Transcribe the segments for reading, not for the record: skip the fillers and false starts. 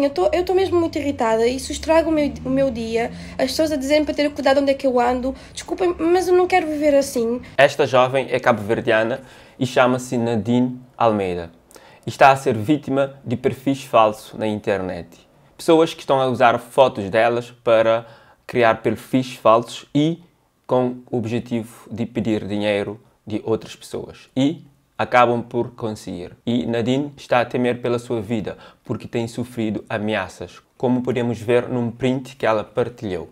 Eu estou mesmo muito irritada, isso estraga o meu dia. As pessoas a dizerem para ter cuidado onde é que eu ando. Desculpem, mas eu não quero viver assim. Esta jovem é cabo-verdiana e chama-se Nadine Almeida. Está a ser vítima de perfis falsos na internet. Pessoas que estão a usar fotos delas para criar perfis falsos e com o objetivo de pedir dinheiro de outras pessoas. E acabam por conseguir. E Nadine está a temer pela sua vida porque tem sofrido ameaças, como podemos ver num print que ela partilhou.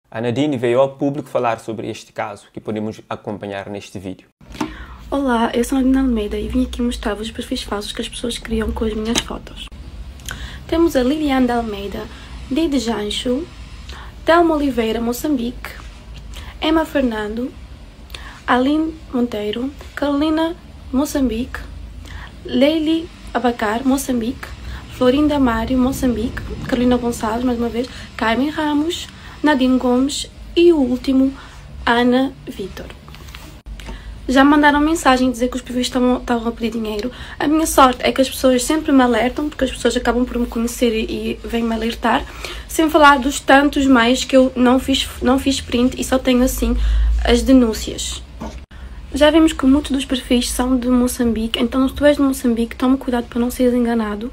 A Nadine veio ao público falar sobre este caso, que podemos acompanhar neste vídeo. Olá, eu sou a Nadine Almeida e vim aqui mostrar-vos os perfis falsos que as pessoas criam com as minhas fotos. Temos a Liliane de Almeida, Dide Jancho, Telmo Oliveira, Moçambique, Emma Fernando, Aline Monteiro, Carolina Moçambique, Leili Abacar, Moçambique, Florinda Mário, Moçambique, Carolina Gonçalves, mais uma vez, Carmen Ramos, Nadine Gomes e o último, Ana Vitor. Já me mandaram mensagem dizer que os perfis estavam a pedir dinheiro. A minha sorte é que as pessoas sempre me alertam, porque as pessoas acabam por me conhecer e vêm-me alertar. Sem falar dos tantos mais que eu não fiz print e só tenho assim as denúncias. Já vimos que muitos dos perfis são de Moçambique, então se tu és de Moçambique, tome cuidado para não seres enganado.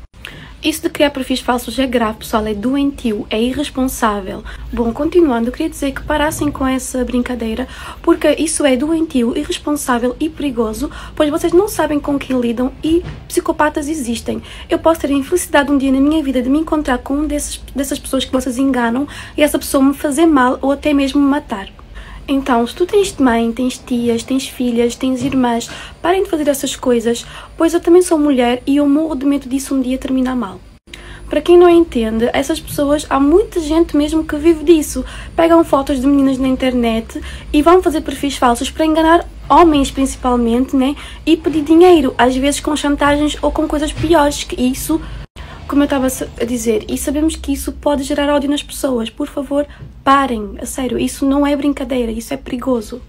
Isso de criar perfis falsos é grave, pessoal, é doentio, é irresponsável. Bom, continuando, eu queria dizer que parassem com essa brincadeira, porque isso é doentio, irresponsável e perigoso, pois vocês não sabem com quem lidam e psicopatas existem. Eu posso ter a infelicidade um dia na minha vida de me encontrar com um dessas pessoas que vocês enganam e essa pessoa me fazer mal ou até mesmo me matar. Então, se tu tens mãe, tens tias, tens filhas, tens irmãs, parem de fazer essas coisas, pois eu também sou mulher e eu morro de medo disso um dia terminar mal. Para quem não entende, essas pessoas, há muita gente mesmo que vive disso. Pegam fotos de meninas na internet e vão fazer perfis falsos para enganar homens principalmente, né? E pedir dinheiro, às vezes com chantagens ou com coisas piores que isso, como eu estava a dizer, e sabemos que isso pode gerar ódio nas pessoas. Por favor, parem, a sério, isso não é brincadeira, isso é perigoso.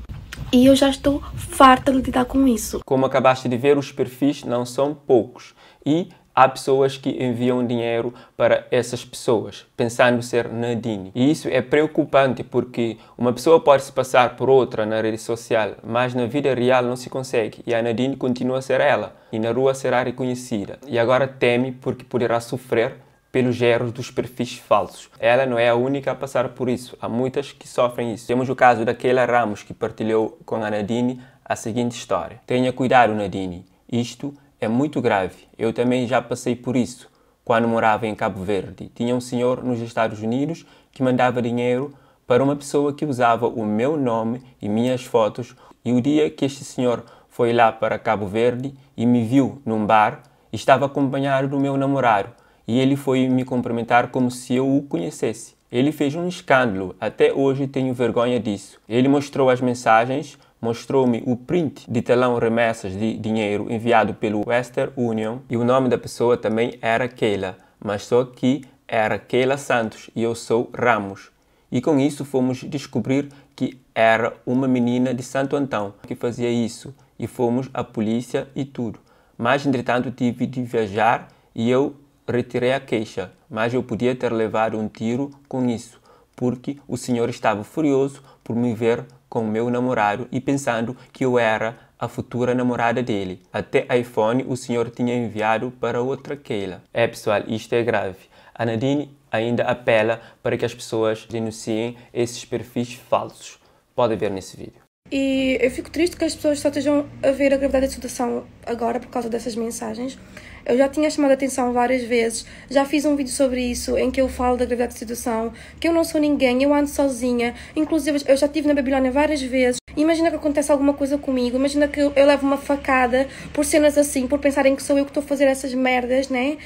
E eu já estou farta de lidar com isso. Como acabaste de ver, os perfis não são poucos e há pessoas que enviam dinheiro para essas pessoas, pensando ser Nadine. E isso é preocupante porque uma pessoa pode se passar por outra na rede social, mas na vida real não se consegue. E a Nadine continua a ser ela e na rua será reconhecida. E agora teme porque poderá sofrer pelos erros dos perfis falsos. Ela não é a única a passar por isso, há muitas que sofrem isso. Temos o caso da Keila Ramos, que partilhou com a Nadine a seguinte história. Tenha cuidado, Nadine. Isto é muito grave. Eu também já passei por isso quando morava em Cabo Verde. Tinha um senhor nos Estados Unidos que mandava dinheiro para uma pessoa que usava o meu nome e minhas fotos. E o dia que este senhor foi lá para Cabo Verde e me viu num bar, estava acompanhado do meu namorado e ele foi me cumprimentar como se eu o conhecesse. Ele fez um escândalo, até hoje tenho vergonha disso. Ele mostrou as mensagens, mostrou-me o print de talão remessas de dinheiro enviado pelo Western Union e o nome da pessoa também era Keila, mas só que era Keila Santos e eu sou Ramos. E com isso fomos descobrir que era uma menina de Santo Antão que fazia isso e fomos à polícia e tudo. Mas entretanto tive de viajar e eu retirei a queixa, mas eu podia ter levado um tiro com isso, porque o senhor estava furioso por me ver com meu namorado e pensando que eu era a futura namorada dele. Até iPhone o senhor tinha enviado para outra Keila. É pessoal, isto é grave. A Nadine ainda apela para que as pessoas denunciem esses perfis falsos. Pode ver nesse vídeo. E eu fico triste que as pessoas só estejam a ver a gravidade da situação agora por causa dessas mensagens. Eu já tinha chamado a atenção várias vezes, já fiz um vídeo sobre isso, em que eu falo da gravidade da situação, que eu não sou ninguém, eu ando sozinha, inclusive eu já estive na Babilónia várias vezes. Imagina que acontece alguma coisa comigo, imagina que eu levo uma facada por cenas assim, por pensarem que sou eu que estou a fazer essas merdas, né?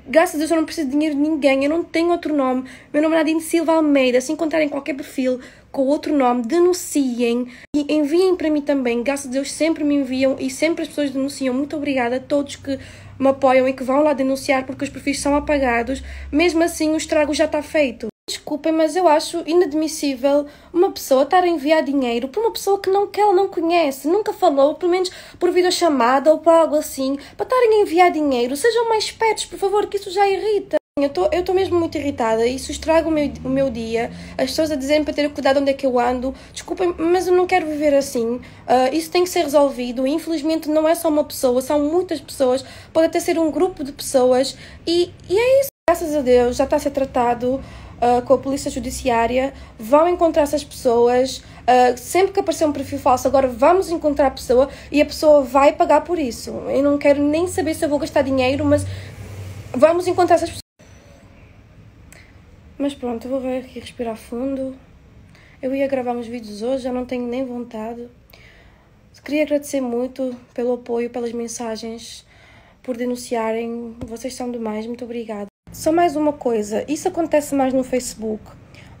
Graças a Deus eu não preciso de dinheiro de ninguém, eu não tenho outro nome. Meu nome é Nadine Silva Almeida. Se encontrarem qualquer perfil com outro nome, denunciem e enviem para mim também. Graças a Deus sempre me enviam e sempre as pessoas denunciam. Muito obrigada a todos que me apoiam e que vão lá denunciar porque os perfis são apagados. Mesmo assim, o estrago já está feito. Desculpem, mas eu acho inadmissível uma pessoa estar a enviar dinheiro para uma pessoa que, não, que ela não conhece, nunca falou, pelo menos por videochamada ou por algo assim, para estarem a enviar dinheiro. Sejam mais espertos, por favor, que isso já irrita. Eu estou mesmo muito irritada, isso estraga o meu dia. As pessoas a dizerem para ter cuidado onde é que eu ando. Desculpem, mas eu não quero viver assim. Isso tem que ser resolvido. Infelizmente não é só uma pessoa, são muitas pessoas. Pode até ser um grupo de pessoas. E é isso. Graças a Deus já está a ser tratado com a polícia judiciária. Vão encontrar essas pessoas. Sempre que aparecer um perfil falso, agora vamos encontrar a pessoa e a pessoa vai pagar por isso. Eu não quero nem saber se eu vou gastar dinheiro, mas vamos encontrar essas pessoas. Mas pronto, eu vou ver aqui respirar fundo. Eu ia gravar uns vídeos hoje, já não tenho nem vontade. Queria agradecer muito pelo apoio, pelas mensagens, por denunciarem. Vocês são demais, muito obrigada. Só mais uma coisa, isso acontece mais no Facebook,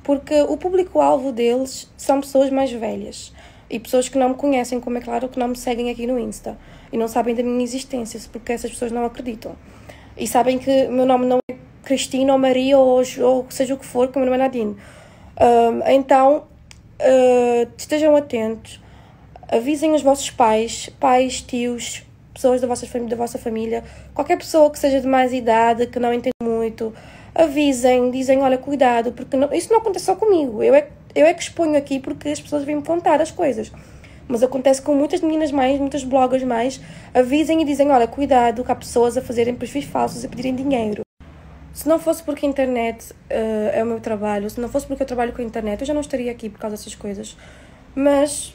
porque o público-alvo deles são pessoas mais velhas e pessoas que não me conhecem, como é claro, que não me seguem aqui no Insta e não sabem da minha existência, porque essas pessoas não acreditam. E sabem que o meu nome não é Cristina ou Maria ou seja o que for, que o meu nome é Nadine. Então, estejam atentos, avisem os vossos pais, tios, pessoas da vossa família, qualquer pessoa que seja de mais idade, que não entende muito, avisem, dizem, olha, cuidado, porque não, isso não acontece só comigo, eu é que exponho aqui porque as pessoas vêm-me contar as coisas. Mas acontece com muitas meninas mais, muitas bloggers mais, avisem e dizem, olha, cuidado, que há pessoas a fazerem perfis falsos e a pedirem dinheiro. Se não fosse porque a internet é o meu trabalho, se não fosse porque eu trabalho com a internet, eu já não estaria aqui por causa dessas coisas. Mas,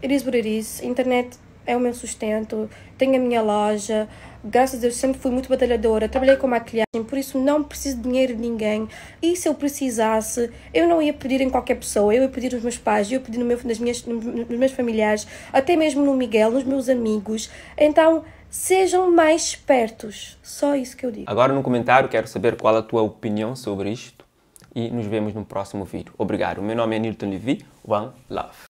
it is what it is. A internet é o meu sustento, tenho a minha loja, graças a Deus sempre fui muito batalhadora, trabalhei com maquilhagem, por isso não preciso de dinheiro de ninguém. E se eu precisasse, eu não ia pedir em qualquer pessoa, eu ia pedir nos meus pais, eu ia pedir no meu, nas minhas, nos meus familiares, até mesmo no Miguel, nos meus amigos. Então, sejam mais espertos. Só isso que eu digo. Agora no comentário quero saber qual a tua opinião sobre isto e nos vemos no próximo vídeo. Obrigado. O meu nome é Nilton Levy. One Love.